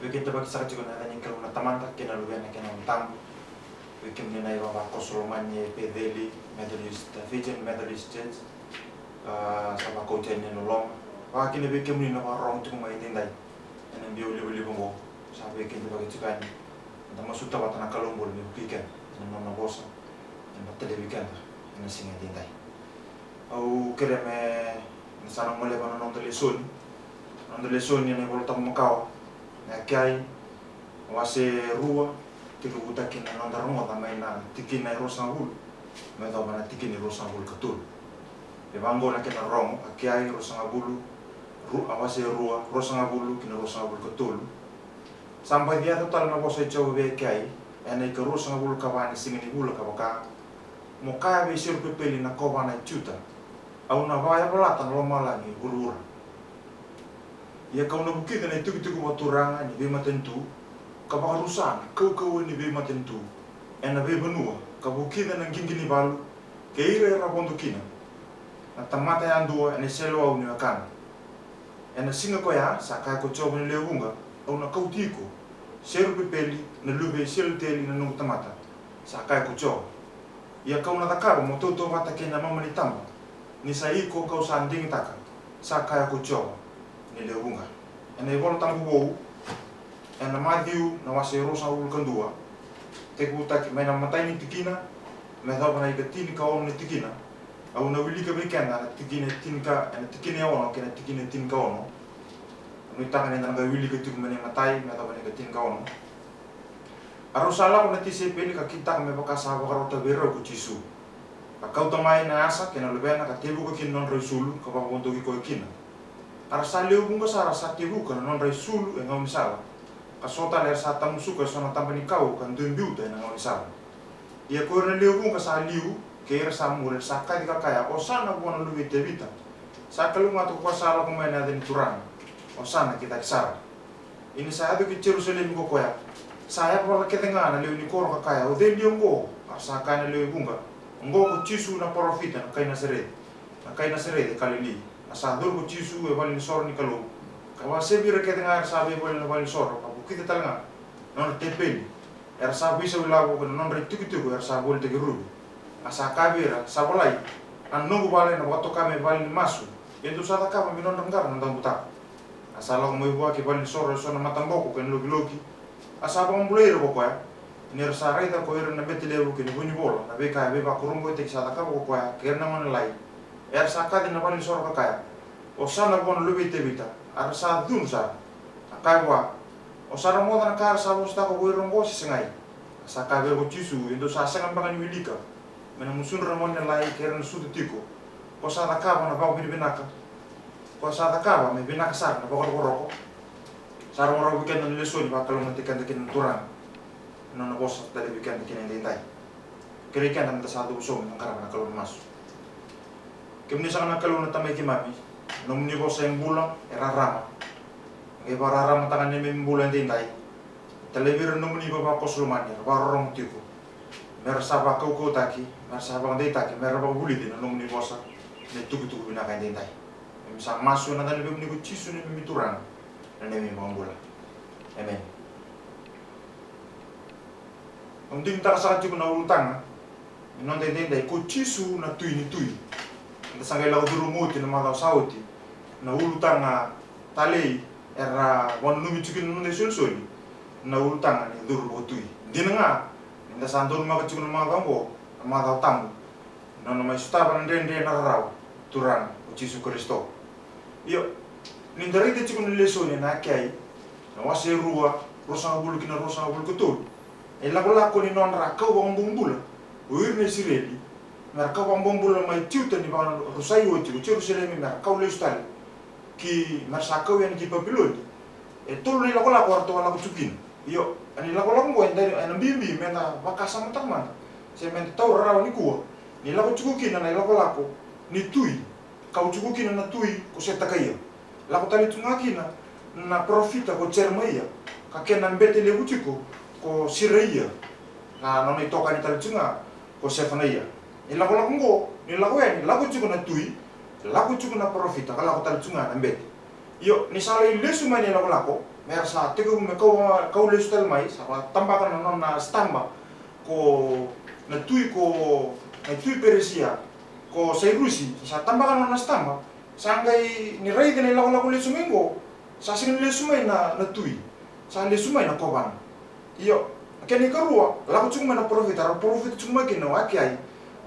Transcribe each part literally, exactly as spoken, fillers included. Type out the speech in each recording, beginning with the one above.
Vei keda vakasaka tiko na yaca ni Kalou na Tamada kei na Luvena kei na Yalo Tabu. Vei kemuni na ivavakoso lomani e Peceli Methodist, Fijian Methodist Church, a, sa vakauti yani na loloma. Vakakina vei kemuni na vakarorogo tiko mai edaidai ena biau livaliva oqo. Sa vei keda vakaitikotiko yani. Eda masuta vata na Kalou bula me vukei keda ena nona vosa, me matalevi keda ena siga edaidai. Au kerea me na sa na moleva na noda lesoni. Na noda lesoni ena iVola Tabu Makawa, na Akeai, wase rua, tekivutaki na noda rogoca mai na tikina e ruasagavulu me yacova na tikina e ruasagavulu ka tolu. E vaqo na kena rogo, Akeai ruasagavulu, ru-, a, wase rua, ruasagavulu ki na ruasagavulu ka tolu. Sa baci yaco tale na vosa i Jiova vei Akeai ena ikaruasagavulu ka va ni siga ni vula ka vaka, mo kaya vei Serupepeli na kovana i Juta, au na vakayavalata na lomalagi vuravura. Ia kau na vukica na itikotiko vakaturaga ni veimatanitu, ka vakarusa na kaukauwa ni veimatanitu ena veivanua, ka vukica na qiqi ni valu kei ira era vodo kina, na tamata yadua ena iseleiwau ni wekana. Ena siga koya, sa kaya ko Jiova ni lewe vuqa, au na kauti iko, Serupepeli, na luve i Sealutieli na noqu tamata, sa kaya ko Jiova. Ia kau na cakava mo tautauvata kei na mama ni taba, ni sa iko kau sa digitaka, sa kaya ko Jiova ni lewe vuqa. Ena iVola Tabu Vou, ena Maciu na wase ruasagavulu ka dua, tekivutaki mai na imatai ni tikina me yacova na ikatini ka ono ni tikina. Au na wilika vei keda na tikina e tini ka, ena tikina e ono kei na tikina e tini ka ono. Au nuitaka ni da na qai wilika tiko mai na imatai me yacova na ikatini ka ono. A rau sa lako na tisaipeli ka kitaka me vaka sa vakarota vei rau ko Jisu. Ka kauta mai na yasa kei na luvena ka tevuka ki na nodra isulu ka vakavodoki koya kina. A ra sa lewe vuqa sara sa tevuka na nodra isulu e gaunisala, ka so tale era sa tamusuka e so na taba ni kau ka dui biuta ena gaunisala. Ia ko ira na lewe vuqa sa liu kei ira sa muri era sa kaci ka kaya, Osana vua na luve i Tevita. Sa kalougata ko koya sa lako mai ena yaca ni Turaga. Osana ki cake sara. Ia ni sa yaco ki Jerusalemi ko koya, sa yavala kece ga na lewe ni koro ka kaya, O cei li oqo? A ra sa kaya na lewe vuqa, Oqo ko Jisu na parofita na kai Nasareci, na kai Nasareci e Kalili. A sa curu ko Jisu e valenisoro ni Kalou, ka vakasevi ira kece ga era sa veivoleka ena valenisoro, ka vukica tale ga na nodra tepeli era sa veisau ilavo kei na nodra itikotiko era sa volitaki ruve. A sa kaya vei ira, Sa volai, A noqu vale na vakatoka me vale ni masu, ia dou sa cakava me nodra qara na daubutako. A sa lako mai vua ki valenisoro e so na mataboko kei na lokiloki, a sa vakabulai ira ko koya. Ni ra sa raica ko ira na bete levu kei na vunivola na veika e veivakurabuitaki sa cakava ko koya kei ira na gone lalai, era sa kaci ena valenisoro ka kaya, Osana vua na luve i Tevita. A ra sa cudru sara, a kaya vua, O sa rogoca na ka era sa vosataka ko ira oqo se segai? A sa kaya vei ira ko Jisu, Ia dou sa sega beka ni wilika mai na gusudra na gone lalai kei ira na sucu tiko, ko sa cakava na vakavinavinaka, ko sa cakava me vinaka sara na vakarokoroko? Sa rawarawa vei keda na lesoni, vakalougatataki keda kina na Turaga ena nona vosa tale vei keda kina edaidai. Kerei keda meda sa cuva sobu meda qarava na Kalou ena masu. Kemuni saka na Kalou na Tamai keimami, na nomuni vosa e bula, e rarama. Qai vakararamataka na neimami bula edaidai. Talevi ira na nomuni ivavakoso lomani era vakarorogo tiko, me ra sa vakaukauwataki, me ra sa vakadeitaki, me ra vakavulici na nomuni vosa, na itukutuku vinaka edaidai. Keimami sa masu ena yaca ni Luvemuni ko Jisu na neimami Turaga, na neimami iVakabula. Emeni. Au digitaka saka tiko na ulutaga ni noda edaidai, ko Jisu na Tui ni tui. Eda sa qai lako curuma oti na macawa sa oti na ulutaga talei era vakananumi tiko kina na noda isolisoli, na ulutaga ni curu vakatui. Dina ga ni da sa donumaka tiko na macawa oqo na macawa tabu, na nona mai sotava na dredre, na rarawa, Turaga o Jisu Karisito. Io, ni da raica tiko na lesoni ena Akeai, na wase e rua, ruasagavulu ki na ruasagavulu ka tolu, na ilakolako ni nodra kau vakabobula o ira na Isireli, me ra kau vakabobula mai Juta ni vakarusai oti ko Jerusalemi, me ra kau lesu tale ki, me ra sa kau yani ki Papiloni. E tolu na ilakolako eratou a lako tiko kina. Io, na ilakolako oqo eda, ena bibi meda vakasamataka mada, se meda taura rawa nikua, ni lako tiko kina na ilakolako ni tui, kau tiko kina na tui ko Setakaia. Lako tale tu ga kina na parofita ko Jeremaia, ka kena bete levu tiko ko Siraia, ka nona itokani tale tu ga ko Sefanaia. Ni lakolako oqo, ni lako yani, lako tiko na tui, lako tiko na parofita, ka lako tale tu ga na bete. Io, ni sa lai lesu mai na ilakolako, Me ra sa tekivu me kau, kau lesu tale mai, sa vakatabaka na nona sitaba ko na tui ko, na tui Peresia, ko Sairusi, sa tabaka na nona sitaba, sa qai ni raica na ilakolako lesu mai qo, sa sega ni lesu mai na, na tui, sa lesu mai na kovana. Io, na kena ikarua, lako tiko mai na parofita, rau parofita tiko mai kina o Akiai,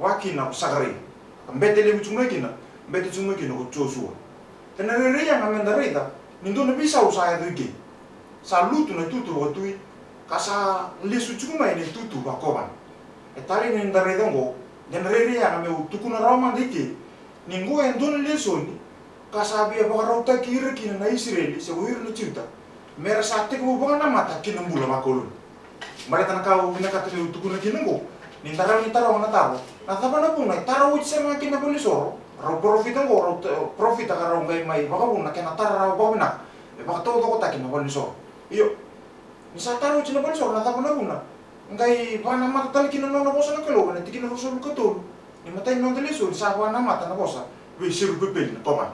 vakakina ko Sakaraia. Ka bete levu tiko mai kina, bete tiko mai kina ko Josua. Ena rairai yaga meda raica ni dua na veisau sa yaco i ke. Sa lutu na itutu vakatui, ka sa lesu tiko mai na itutu vakakovana. E talei ni da raica oqo, de na rairai yaga meu tukuna rawa mada i ke, ni oqo e dua na lesoni ka sa via vakarautaki ira kina na Isireli se ko ira na Juta, me ra sa tekivu vakanamata ki na bula vakoloni. Baleta na ka au vinakata meu tukuna kina oqo, ni da rawa ni taroga na taro, na cava na vuna e tara oti sara ga kina na valenisoro? Rau parofita oqo, rau ta-, parofita ka rau qai mai vakavuna na kena tara rawa vakavinaka me vakataucokotaki na valenisoro. Io, ni sa tara oti na valenisoro, na cava na vuna qai vakanamata tale kina na nona vosa na Kalou? Ena tikina ruasagavulu ka tolu ni matai ni noda lesoni, sa vakanamata na vosa vei Serupepeli na kovana.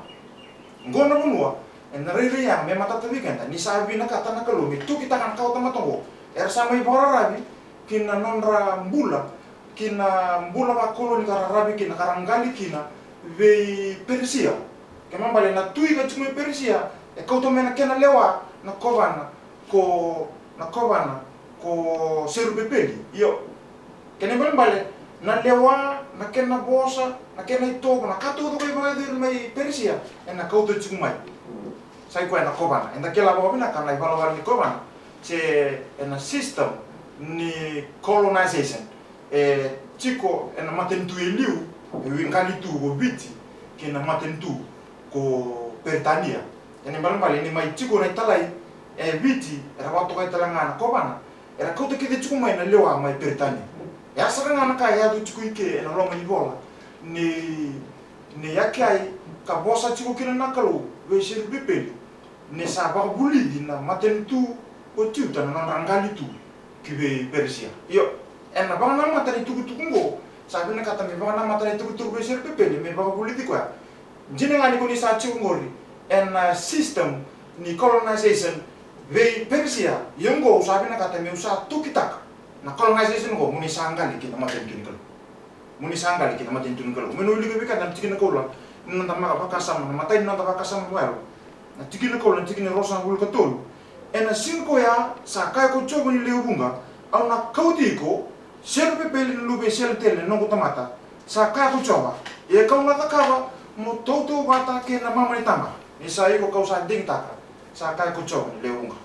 Oqo na vanua ena rairai yaga me matata vei keda ni sa vinakata na Kalou me tokitaka na kawatamata oqo. Era sa mai vakararavi ki na nodra bula, ki na bula vakoloni ka raravi kina, ka ra qali kina vei Perisia. Kena ibalebale na tui ka tiko mai Perisia e kauta mai na kena lewa na kovana, ko, na kovana ko Serupepeli. Io, kena ibalebale na lewa, na kena vosa, na kena itovo, na ka taucoko e vakayacori mai Perisia, ena kauta tiko mai. Sa i koya na kovana. Eda kila vakavinaka na ivalavala ni kovana, se ena system ni colonization. E tiko ena matanitu e liu, e wi-, qali tu ko Viti, kei na matanitu ko Peritania. Kena ibalebale ni mai tiko na italai e Viti, era vakatokai tale ga na kovana, era kauta kece tiko mai na lewa mai Peritania. E a sara ga na ka e yaco tiko i ke ena loma ni vola ni, ni Akiai, ka vosa tiko kina na Kalou vei Serupepeli, ni sa vakavulici na matanitu ko Juta na nodra qali tu ki vei Perisia. Io, ena vakanamata na itukutuku oqo, sa vinakata me vakanamata na itukutuku vei Serupepeli me vakavulici koya. Dina ga ni ko ni sa tiko oqori ena system ni colonization vei Perisia, ia oqo au sa vinakata meu sa tokitaka na colonization oqo mo ni sa qali ki na matanitu ni Kalou. Mo ni sa qali ki na matanitu ni Kalou. Me na wilika vei keda na tikina koula ni noda maka vakasama, na matai ni noda vakasama vakayalo. Na tikina koula, na tikina ruasagavulu ka tolu. Ena siga koya, sa kaya ko Jiova ni lewe vuqa, au na kauti iko, Serupepeli na luve i Seleteli, na noqu tamata, sa kaya ko Jiova, ia kau na cakava mo tautauvata kei na mama ni taba. Ni sa iko kau sa digitaka, sa kaya ko Jiova ni lewe vuqa.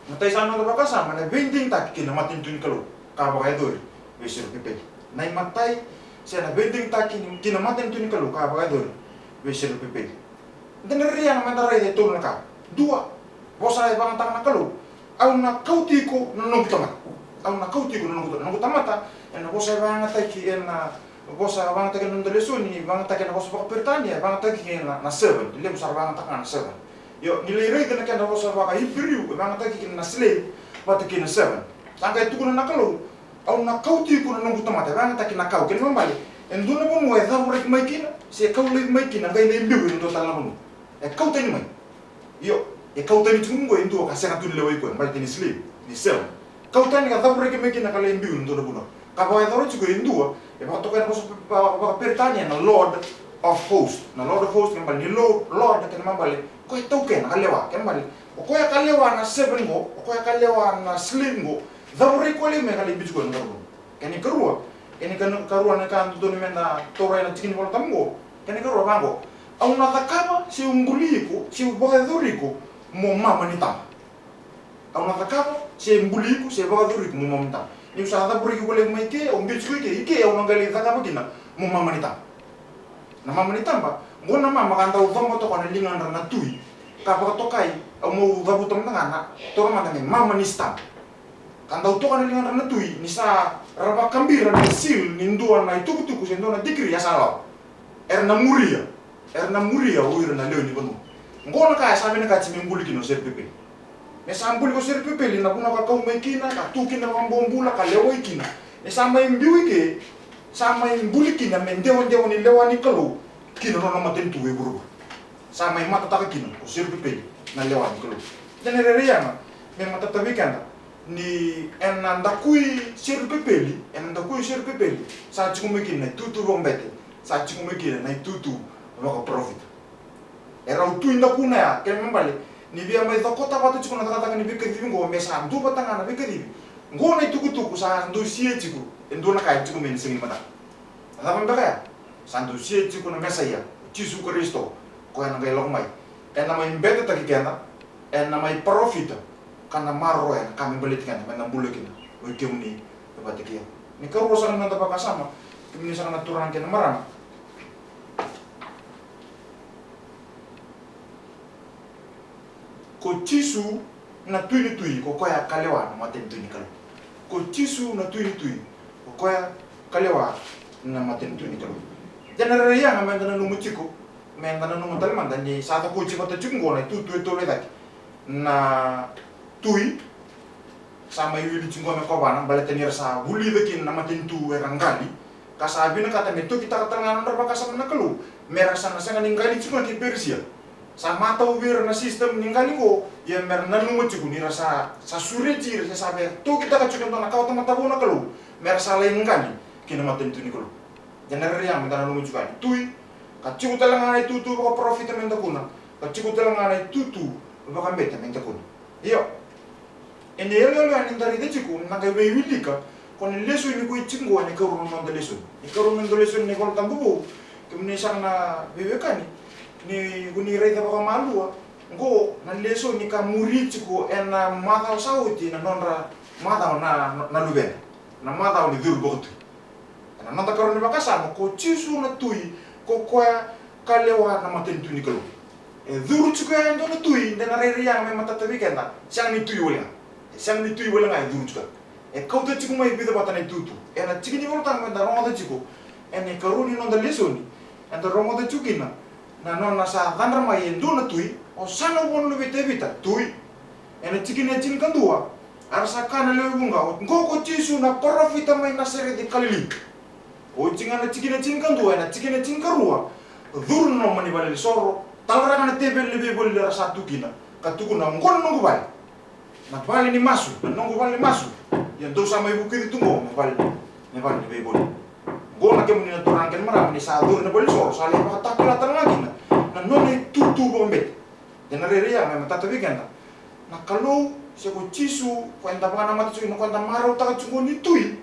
Matai sa noda vakasama na veidigitaki ki na matanitu ni Kalou ka vakayacori vei Serupepeli. Na imatai se na veidigitaki ki na matanitu ni Kalou ka vakayacori vei Serupepeli. Da na rairai yaga meda raica e tolu na ka. Dua, vosa e vakayagataka na Kalou, au na kauti iko na noqu tamata. Au na kauti iko na noqu, noqu tamata, ena vosa e vakayagataki ena vosa vakayagataki ena noda lesoni, vakayagataki ena vosa vakaperitania, vakayagataki kina na servant, levu sara vakayagataka ga na servant. Io, ni lai raica na kena vosa vakaIperiu, e vakayagataki kina na slave vata kei na servant. Sa qai tukuna na Kalou, au na kauti iko na noqu tamata, e vakayagataki na kau. Kena ibalebale, e dua na vanua e cavuraki mai kina, se kau laivi mai kina, qai lai biu ena dua tale na vanua. E kau tani mai. Io, e kau tani tiko oqo e dua ka sega tu ni lewai koya, baleta ni slave, ni servant. Kau tani ka cavuraki mai kina ka lai biu ena dua na vanua. Ka vakayacora tiko e dua, e vakatokai na vosa va-, vakaperitania na Lord of Host. Na Lord of Host, kena ibalebale ni Lord, Lord, kena ibalebale, koya e taukena, ka lewa, kena ibalebale. O koya ka lewa na servant qo, o koya ka lewa na slave qo, cavuraki koya laivi mai ka lai biu tiko ena dua na vanua. Kena ikarua, kena ikana-, ikarua na ka dodonu meda taura ena tiki ni Volatabu qo. Kena ikarua vaqo, au na cakava, se u buli iko, se u vakayacori iko mo mama ni taba. Au na cakava, se buli iko, se vakayacori iko mo mama ni taba. Niu sa cavuraki iko laivi mai ke, au biu tiko i ke, i ke au na qai lai cakava kina mo mama ni taba. Na mama ni taba, qo na mama ka dau coba toka na ligadra na tui, ka vakatokai, au meu cavuta mada ga na, taura mada me mama ni stamp. Ka dau toka na ligadra na tui, ni sa ra vakabira na seal ni dua na itukutuku se dua na decree, a sa lawa. Era na muria, era na muria o ira na lewe ni vanua. Qo na ka e sa vinakati me buli kina o Serupepeli. Me sa buli ko Serupepeli, na vanua ka kau mai kina, ka tu kina vakabobula, ka lewai kina. Me sa mai biu i ke, sa mai buli kina me dewadewa ni lewa ni Kalou ki na nona matanitu e vuravura. Sa mai matataka kina ko Serupepeli na lewa ni Kalou. Eda na rairai yaga me matata vei keda ni ena dakui Serupepeli, ena dakui Serupepeli sa tiko mai kina na itutu vakabete, sa tiko mai kina na itutu vakaparofita. E rau tu i dakuna ya, kena ibalebale ni via mai cokota vata tiko na cakacaka ni veikacivi oqo, me sa dua vata ga na veikacivi. Oqo na itukutuku sa dusia tiko e dua na ka e tiko mai na siga ni mataka. Na cava beka ya? Sa dusia tiko na Mesaia, o Jisu Karisito, koya na qai lako mai. Ena mai betetaki keda, ena mai parofita, ka na maroroya na ka me baleti keda, me na bula kina o i kemuni vata kei au. Na ikarua sara ni noda vakasama, kemuni sara na turaga kei na marama, ko Jisu na Tui ni tui, ko koya ka lewa na matanitu ni Kalou. Ko Jisu na Tui ni tui, ko koya ka lewa na matanitu ni Kalou. Eda na rairai yaga me da nanuma tiko, me da nanuma tale mada ni sa cavuti vata tiko oqo na itutu e tolu e cake. Na tui sa mai wili tiko me kovana, baleta ni ra sa vulica kina na matanitu era qali, ka sa vinakata me tokitaka tale ga na nodra vakasama na Kalou, me ra sa na sega ni qali tiko ga ki Perisia. Sa matau vei ira na system ni qali oqo, ia me ra nanuma tiko ni ra sa, sa sureti ira, se sa via tokitaka tiko e dua na kawatamata vou na Kalou, me ra sa lai qali ki na matanitu ni Kalou. Eda na rairai yaga me da nanuma tiko yani, tui, ka tiko tale ga na itutu vakaparofita me dakuna, ka tiko tale ga na itutu vakabete me dakuna. Io. Ena iyaloyalo yani da raica tiko, na qai veiwilika ko na lesoni ko i tiko oqo ena ikarua ni noda lesoni. Ikarua ni noda lesoni na iVolatabu vou, kemuni sara na veiwekani, ni ko ni raica vakamalua, oqo na lesoni ka muri tiko ena macawa sa oti na nodra macawa na, na, na luvena. Na macawa ni curu vakatui. Ena noda ikarua ni vakasama, ko Jisu na tui, ko koya ka lewa na matanitu ni Kalou. E curu tiko ya e dua na tui, da na rairai yaga me matata vei keda, sega ni tui wale ga. E sega ni tui wale ga e curu tiko ya. E kauta tiko mai e vica vata na itutu. Ena tiki ni Volatabu eda rogoca tiko, ena ikarua ni noda lesoni, eda rogoca tiko kina na nona sa cadra mai e dua na tui, Osana vua na luve i Tevita, tui. Ena tikina e tinikadua, a ra sa kaya na lewe vuqa, oqo ko Jisu na parofita mai Nasareci Kalili. Oti ga na tikina e tinikadua, ena tikina e tinikarua, curu na loma ni valenisoro, talaraka na teveli ni veivoli era sa tu kina, ka tukuna, oqo na noqu vale. Na vale ni masu, na noqu vale ni masu. Ia dou sa mai vukici tu oqo me vale, me vale ni veivoli. Oqo na kemuni na turaga kei na marama, ni sa curu na valenisoro, sa lai vakatakila tale ga kina na nona itutu vakabete. Eda na rairai yaga me matata vei keda, na Kalou se ko Jisu, ko eda vakanamata tiko, na ko eda marautaka tiko ni tui.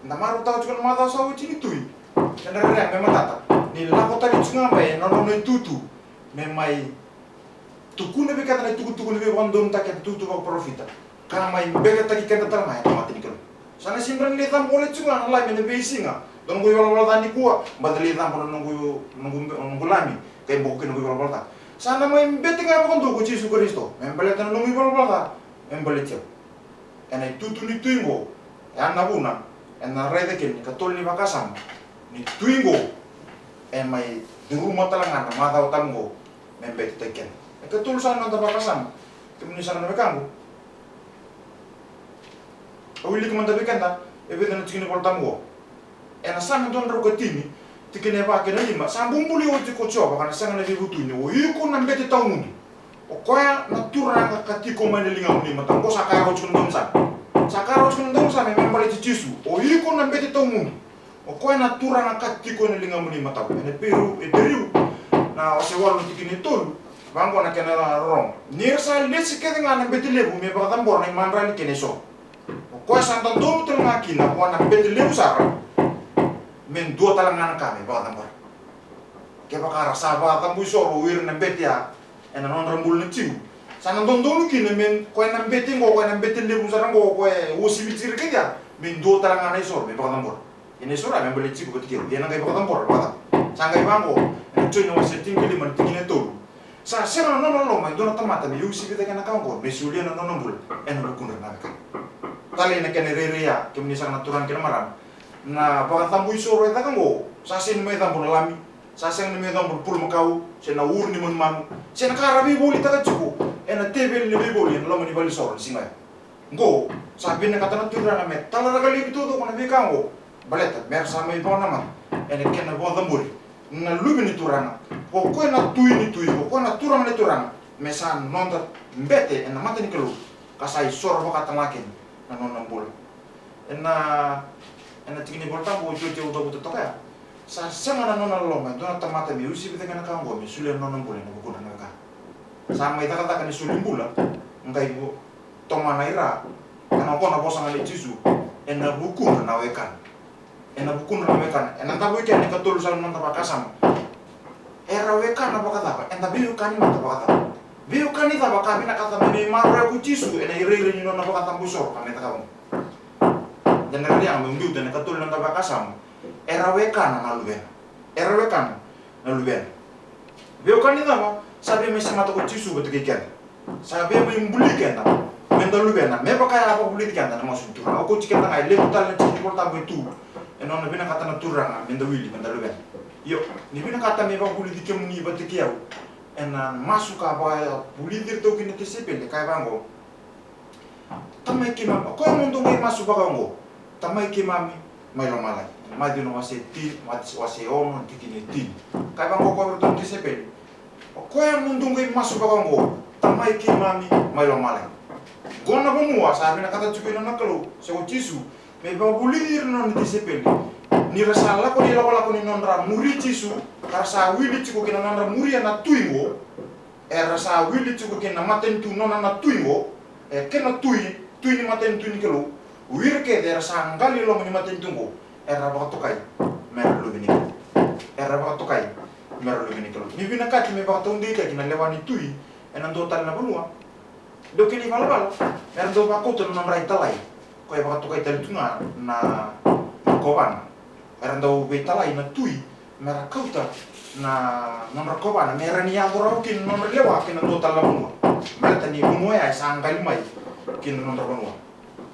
Eda marautaka tiko na macawa sa oti ni tui. Eda na rairai yaga me matata ni lako tale tiko ga mai na nona itutu me mai tukuna vei keda na itukutuku ni veivakadodonutaki, na itutu vakaparofita, ka mai betetaki keda tale ga ena mata ni Kalou. Sa na sega ni lai cabo wale tiko ga na lami ena veisiga. Dua noqu ivalavala ca nikua, baci lai cabo na noqu, noqu, noqu lami, ka iboko kina noqu ivalavala ca. Sa na mai bete ga vakadua ko Jisu Karisito me baleta na noqu ivalavala ca, me baleti au. Ena itutu ni tui oqo, ya na vuna eda na raica kina na ikatolu ni vakasama ni tui oqo. E mai curuma tale ga na macawa tabu oqo me betetaki keda. Na ikatolu sa na noda vakasama, kemuni sara na wekaqu. Au wilika mada vei keda e vica na tiki ni Volatabu oqo. Ena Same dua na drau ka tini, tikina e va kei na lima, sa bubului oti ko Jiova ka na sega na veivutuni, o iko na bete tawamudu. O koya na Turaga ka tiko mai na ligamuni matau. Oqo sa kaya rawa tiko na daunisame. Sa kaya rawa tiko na daunisame me baleti Jisu, o iko na bete tawamudu. O koya na Turaga ka tiko ena ligamuni matau. Ena Iperiu, Iperiu na wase walu na tikina e tolu, vaqo na kena rorogo. Ni ra sa lesi kece ga na bete levu me vakacabora na imadrali kei na isoro. O koya sa dodonu tale ga kina vua na bete levu sara me dua tale ga na ka me vakacabora. Kevaka ra sa vakacabo isoro o ira na bete ya ena nodra bula na Jiu, sa na dodonu kina me koya na bete oqo, koya na bete levu sara oqo, koya e uasiviti ira kece ya, me dua tale ga na isoro me vakacabora. Ia na isoro ya me baleti iko vata kei au, ia na qai vakacabora vakacava? Sa qai vaqo ena Joni na wase tinikalima na tikina e tolu. Sa sega na nona loloma e dua na tamata me uasivita kena ka oqo, me solia na nona bula ena vukudra na wekana. Talei na kena irairai ya, kemuni saka na turaga kei na marama. Na vakacabo isoro e caka oqo, sa sega ni mai cabo na lami, sa sega ni mai cabo na pulumakau se na uru ni manumanu se na ka ra veivolitaka tiko ena teveli ni veivoli ena loma ni valenisoro ni siga ya. Oqo sa vinakata na Turaga me talaraka laivi taucoko na veika oqo, baleta me ra sa mai vakanamata ena kena vakacabori na Luve ni Turaga, ko koya na Tui ni tui, ko koya na Turaga ni turaga, Me sa noda bete ena mata ni Kalou, ka sa isoro vakatagakena na nona bula. Ena, ena tiki ni Volatabu o Joji au cavuta toka ya. Sa sega na nona loloma e dua na tamata me usivi cake na ka oqo me solia na nona bula ena vukudra na wekana. Sa mai cakacaka ni soli bula, qai vo-, tomana i ra, ena oqo na vosa ga nei Jisu, ena vukudra na wekana. Ena vukudra na wekana, ena davo i kea na ikatolu sa noda vakasama. Era wekana vakacava, eda veiwekani mada vakacava. Veiwekani cava ka vinakata me mai maroroya ko Jisu, ena irairai ni nona vakacabo isoro, ka me cakava. Da na rairai ga me biuta na ikatolu na noda vakasama. Era wekana na luvena. Era wekana na luvena. Veiwekani cava, sa via mai semata ko Jisu vata kei keda. Sa via mai buli keda, meda luvena, me vaka a vakavulici keda na masu ni Turaga. Au kauti keda ga, e levu tale na tiki ni Volatabu e tu, ena nona vinakata na Turaga, meda wili, meda luvena. Io, ni vinakata me vakavulici kemuni vata kei au, ena masu ka vakavulici iratou kina na tisaipeli, kaya vaqo. Tamai keimami, o koya mo dou qai masu vakaoqo. Tamai keimami mai lomalagi. Maciu na wase tini, wase, wase ono, tikina e tini. Kaya vaqo o koya vei iratou na tisaipeli. O koya mo dou qai masu vakaoqo. Tamai keimami mai lomalagi. Qo na vanua sa vinakata tiko kina na Kalou, se ko Jisu, me vakavulici ira na nona tisaipeli. Ni ra sa lako ni lakolako ni nodra muri Jisu, ka ra sa wili tiko kina nodra muria na tui qo. Era sa wili tiko kina na matanitu nona na tui qo, e kena tui, tui ni matanitu ni Kalou. O ira kece era sa qali e loma ni matanitu qo, era vakatokai me ra luve ni Kalou. Era vakatokai me ra luve ni Kalou. Ni vinakati me vakataudeitaki na lewa ni tui ena dua tale na vanua. Dau kena ivalavala, era dau vakauta na nodra italai. Koya e vakatokai tale tu ga na, na kovana. Era dau veitalai na tui, me ra kauta na nodra kovana, me ra ni yaco rawa kina na nodra lewa kina dua tale na vanua. Baleta ni vanua ya e sa qali mai kina nodra vanua.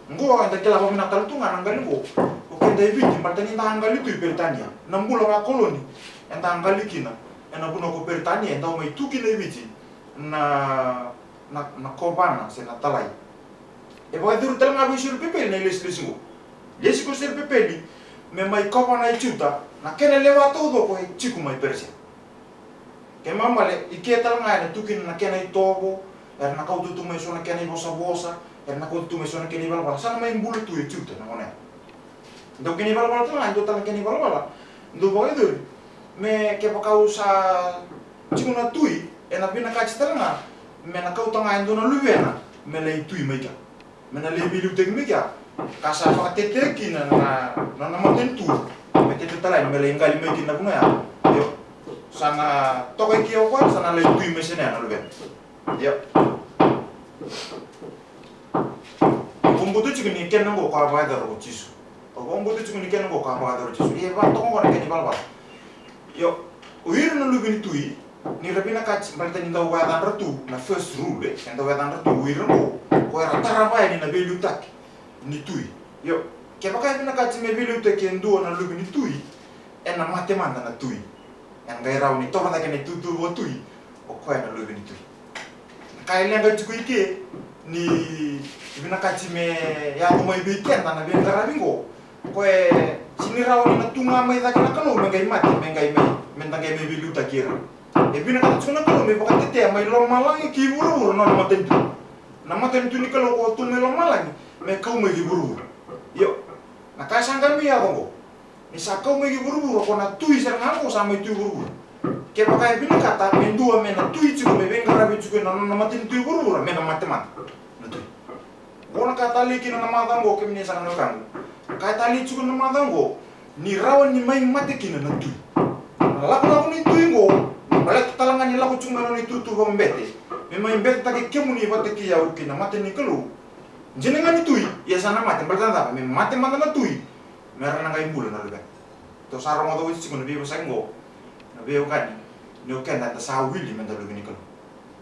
Qo eda kila vakavinaka tale tu ga na qali qo. O keda e Viti, baleta ni da a qali tu i Peritania. Na bula vakakoloni, eda a qali kina. Ena vanua ko Peritania, e dau mai tu kina i Viti na, na, na kovana se na talai. E vakayacori tale ga vei Serupepeli na ilesilesi qo. Lesi ko Serupepeli me mai kovana i Juta, na kena lewa taucoko e tiko mai Perisia. Kena ibalebale, i ke tale ga ena tu kina na kena itovo, era na kauta tu mai so na kena ivosavosa, era na kauta tu mai so na kena ivalavala, sa na mai bula tu e Juta na gone. Dau kena ivalavala tale ga, dau tale kena ivalavala, dau vakayacori me kevaka au sa tiko na tui, ena vinakati tale ga me na kauta ga e dua na luvena me lai tui mai kea, me na lai veiliutaki mai kea. Ka sa vakatetea kina na, na, na matanitu, me tete tale yani me lai qali mai kina na vanua ya. Io, sa na toka i ke o koya, sa na lai tui mai sena ya na luvena. Io. Au vakabauta tiko ni kena oqo ka vakayacora ko Jisu. Au vakabauta tiko ni kena oqo ka vakayacora ko Jisu. Ia e vakatoka oqo na kena ivalavala. Io, o ira na luve ni tui, ni ra vinakati, baleta ni dau vakayacadra tu na first rule, e, e dau vakayacadra tu o ira oqo, ko era tarava yani na veiliutaki ni tui. Io, kevaka e vinakati me veiliutaki e dua na luve ni tui, ena mate mada na tui. Ena qai rawa ni taura cake na itutu vakatui, o koya na luve ni tui. Na ka e leqa tiko i ke, ni vinakati me yaco mai vei keda na veiqaravi qo, koya e sega ni rawa ni na tu ga mai cake na Kalou me qai mate, me qai mai, me da qai mai veiliutaki ira. E vinakata tiko na Kalou me vakatetea mai lomalagi ki vuravura na nona matanitu. Na matanitu ni Kalou ko tu mai lomalagi, me kau mai ki vuravura. Io, na ka e sa qai mai yaco qo. Ni sa kau mai ki vuravura, ko na tui sara ga qo sa mai tui vuravura. Kevaka e vinakata me dua me na tui tiko, me veiqaravi tiko ena nona matanitu e vuravura, me na mate mada na tui. Qo na ka talei kina na macawa qo, kemuni saka na wekaqu. Ka e talei tiko na macawa qo, ni rawa ni mai mate kina na tui. Na lakolako ni tui qo, baleta tale ga ni lako tiko mai na nona itutu vakabete, me mai betetaki kemuni vata kei au ki na mata ni Kalou. Dina ga ni tui, ia sa na mate, baleta na cava? Me mate mada na tui, me ra na qai bula na luvena. Tou sa rogoca oti tiko na veivosaki qo, na veiwekani, ni o keda eda sa wili me da luve ni Kalou.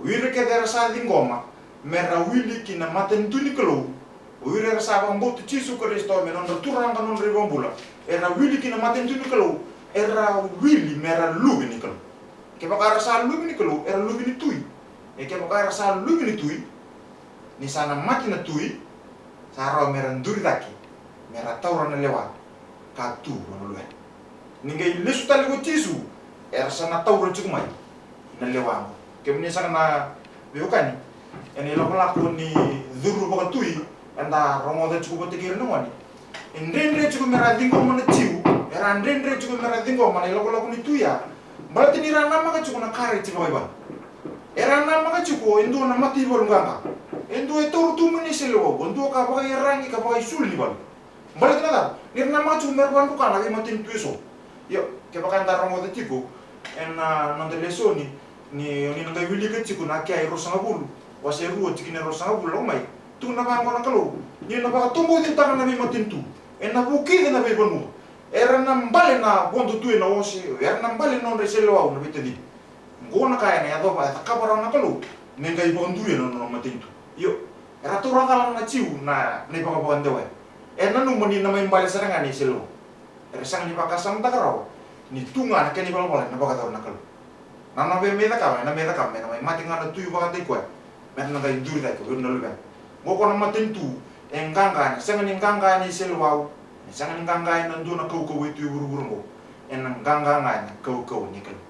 O ira kece era sa ciqoma me ra wili ki na matanitu ni Kalou, o ira era sa vakabauti Jisu Karisito me nodra Turaga, nodra iVakabula, era wili ki na matanitu ni Kalou, era wili me ra luve ni Kalou. Kevaka era sa luve ni Kalou, era luve ni tui. E kevaka era sa luve ni tui, ni sa na mate na tui, sa rawa me ra duri cake, me ra taura na lewa ka tu vua na luvena. Ni qai lesu tale ko Jisu, era sa na taura tiko mai na lewa qo. Kemuni saka na, Veiwekani, ena ilakolako ni curu vakatui eda rogoca tiko vata kei ira na gone, e dredre tiko mera ciqoma na Jiu, era dredre tiko mera ciqoma na ilakolako ni tui ya. Baleta ni ra namaka tiko na kareti vakaivale. Era namaka tiko e dua na mataivalu qaqa, e dua e taura tu mai na iseleiwau, e dua ka vakaiyaragi ka vakaisulu ni valu. Baleta na cava? Ni ra namaka tiko mera vakadruka na veimatanitu eso. Io, kevaka eda rogoca tiko ena noda lesoni, ni o ni na qai wilika tiko na Akea e ruasagavulu, wase rua tikina e ruasagavulu, lako mai. Tukuna vaqo na Kalou: Niu na vakatoboicitaka na veimatanitu, ena vukica na veivanua. Era na bale na vodo tu ena ose, era na bale na nodra iseleiwau na veitacini. Oqo na ka ena yacova, e cakava rawa na Kalou me qai vakaduria na nona matanitu. Io, era taura cala na Jiu na, na ivakavakadewa ya. E nanuma ni na mai bale sara ga na iseleiwau. Era sega ni vakasamataka rawa ni tu ga na kena ivalavala ena vakayacora na Kalou. Na nona via mai cakava, ena mai cakava me na mai mate ga na tui vakataki koya, me na qai duri cake o ira na luvena. Oqo na matanitu e qaqa, ena sega ni qaqa ena iseleiwau, ena sega ni qaqa ena dua na kaukauwa e tu e vuravura oqo. Ena qaqa ga ena kaukauwa ni Kalou.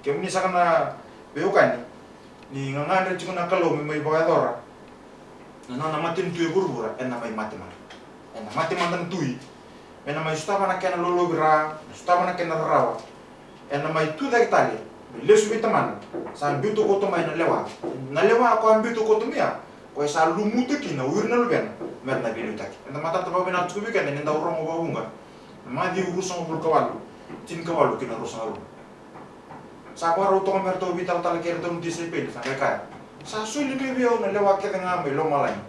Kemuni saka na veiwekani, ni gagadre tiko na Kalou me mai vakayacora na nona matanitu e vuravura, ena mai mate mada. Ena mate mada na tui, me na mai sotava na kena lolovira, na sotava na kena rarawa. Ena mai tu cake tale, me lesu vei Tamana, sa biuta koto mai na lewa. Na lewa koya a biuta koto mai ya, koya sa lumuta kina o ira na luvena mera na veiliutaki. Eda matata vakavinaka tiko vei keda ni dau rogo vakavuqa na Maciu ruasagavulu ka walu, tinikavalu ki na ruasagavulu. Sa vakarau toka me ratou veitalatala kei iratou na tisaipeli, sa qai kaya: Sa soli mai vei au na lewa kece ga mai lomalagi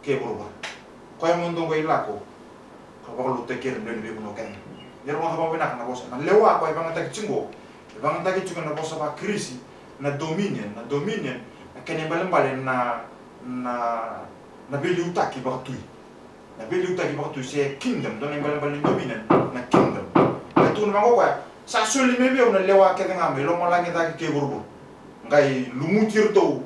kei vuravura. Koya mo dou qai lako ka vakalotutaki ira na lewe ni veivanua kece ga. Ni rogoca vakavinaka na vosa, na lewa koya e vagataki tiko, e vagataki tiko na vosa vaKirisi na dominion, na dominion, na kena ibalebale na, na, na veiliutaki vakatui. Na veiliutaki vakatui se kingdom, dua na ibalebale ni dominion na kingdom. E tukuna vaqo o koya: Sa soli mai vei au na lewa kece ga mai lomalagi cake kei vuravura. Qai lumuti iratou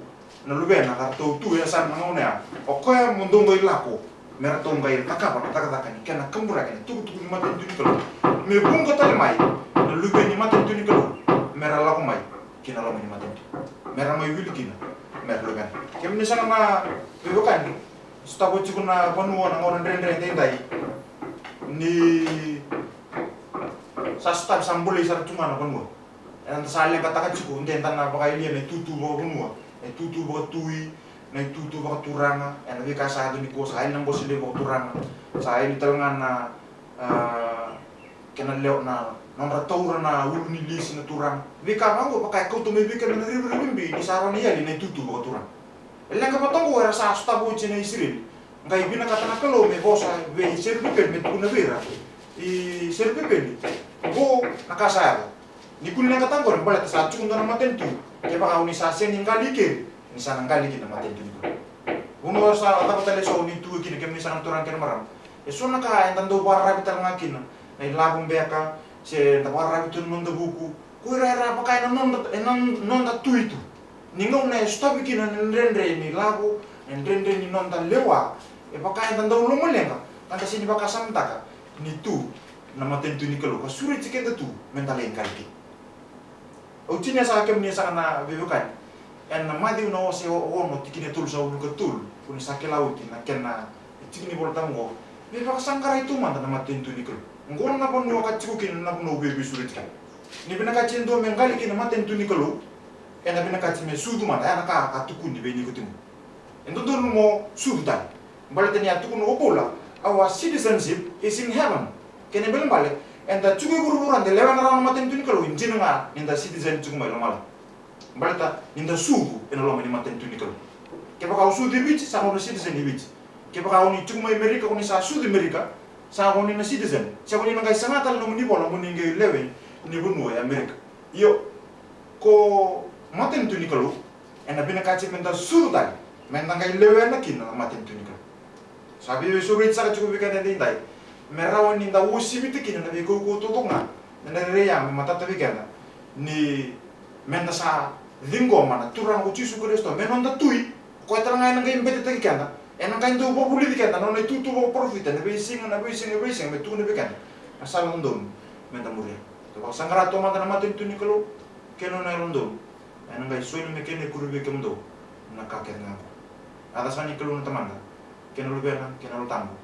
na luvena ka ratou tu e yasana na gauna ya. O koya mo dou qai lako me ratou qai cakava na cakacaka ni kena kaburaki na itukutuku ni matanitu ni Kalou, me vuqa tale mai na luve ni matanitu ni Kalou mera lako mai ki na loma ni matanitu, mera mai wili kina mera luvena. Kemuni saka na veiwekani, sotava tiko na vanua na gauna dredre edaidai, ni sa sotava, sa bolei sara tu ga na vanua. Eda sa leqataka tiko, de da na vakayalia na itutu vakavanua, na itutu vakatui, na itutu vakaturaga, ena veika sa yaco nikua. Sa yali na Bose Levu Vakaturaga, sa yali tale ga na, a, kena lewa na, nodra taura na ulu ni lisi na turaga. Veika vaqo vaka e kauta mai vei keda na rivarivabi ni sa rawa ni yali na itutu vakaturaga. E leqa vata oqo era sa sotava oti na Isireli, qai vinakata na Kalou me vosa vei Serupepeli, me tukuna vei ira: I Serupepeli, oqo na ka sa yaco. Ni kua ni leqataka oqori, baleta sa tiko dua na matanitu, kevaka o ni sa sega ni qali i keri, ni sa na qali kina na matanitu ni Kalou. Vanua sa cava tale eso o ni tu kina, kemuni saka na turaga kei na marama. Eso na ka eda dau vakararavi tale ga kina, na ilavo beka, se da vakararavi tu na noda vuku. Ko ira era vaka ena noda, ena noda tui tu. Ni gauna e sotavi kina na dredre ni lavo, na dredre ni noda lewa, e vaka eda dau lomaleqa ka da sega ni vakasamataka ni tu na matanitu ni Kalou ka sureti keda tu me da lai qali kina. Au tinia saka, kemuni saka na veiwekani, ena Maciu na wase o-, ono, tikina e tolusagavulu ka tolu, ko ni sa kila oti na kena tiki ni Vola Tabu oqo. Me vakasaqarai taumada na matanitu ni Kalou. Oqo na vanua ka tiko kina na vanua au via veisureti kina. Ni vinakati e dua me qali kina na matanitu ni Kalou, ena vinakati me sucu mada, ya na ka a tukuni vei Nikotimo. E dodonu mo sucu tale. Baleta ni a tukuna o Paula, our citizenship is in heaven. Kena ibalebale, eda tiko e vuravura, da lewena rawa na matanitu ni Kalou, e dina ga ni da citizen tiko mai lomalagi. Baleta ni da sucu ena loma ni matanitu ni Kalou. Kevaka o sucu i Viti, sa gauna citizen i Viti. Kevaka o ni tiko mai Amerika, o ni sa sucu i Amerika, sa gauna ni na citizen. Sa gauna ni na qai saga tale na nomuni vola mo ni qai lewe ni vanua e Amerika. Io, ko matanitu ni Kalou, ena vinakati me da sucu tale, me da qai lewena kina na matanitu ni Kalou. Sa veisureti saka tiko vei keda edaidai, me rawa ni da uasivita kina na veikaukauwa taucoko ga, na rairai ya me matata vei keda ni me da sa ciqoma na Turaga ko Jisu Karisito me noda Tui. O koya tale ga ena qai betetaki keda, ena qai dau vakavulici keda na nona itutu vakaparofita ena veisiga, na veisiga, veisiga, me tukuna vei keda na sala dodonu me da muria. Kevaka sa qara taumada na matanitu ni Kalou kei na nona yalododonu, ena qai soli me kena ikuri vei kemudou na ka kece ga oqo. Yaca sara ni Kalou na Tamada, kei na Luvena, kei na Yalo Tabu.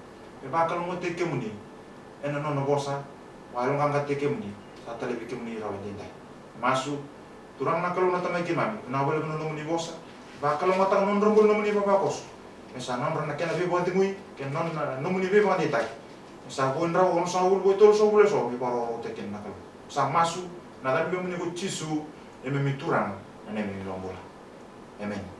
Me vakalougatataki kemuni ena nona vosa, vakayaloqaqataki kemuni, sa talevi kemuni rawa edaidai. Masu. Turaga na Kalou na Tamai keimami, vinaka vakalevu na nomuni vosa. Vakalougatataka na nodra bula na nomuni ivavakoso. Me sa nodra na kena veivakacegui kei na nona, nomuni veivakadeitaki. Me sa vo e drau, onosagavulu vo e tolusagavulu eso me vakarokorokotaki kina na Kalou. Sa masu ena yaca ni Luvemuni ko Jisu, neimami Turaga, na neimami iVakabula. Emeni.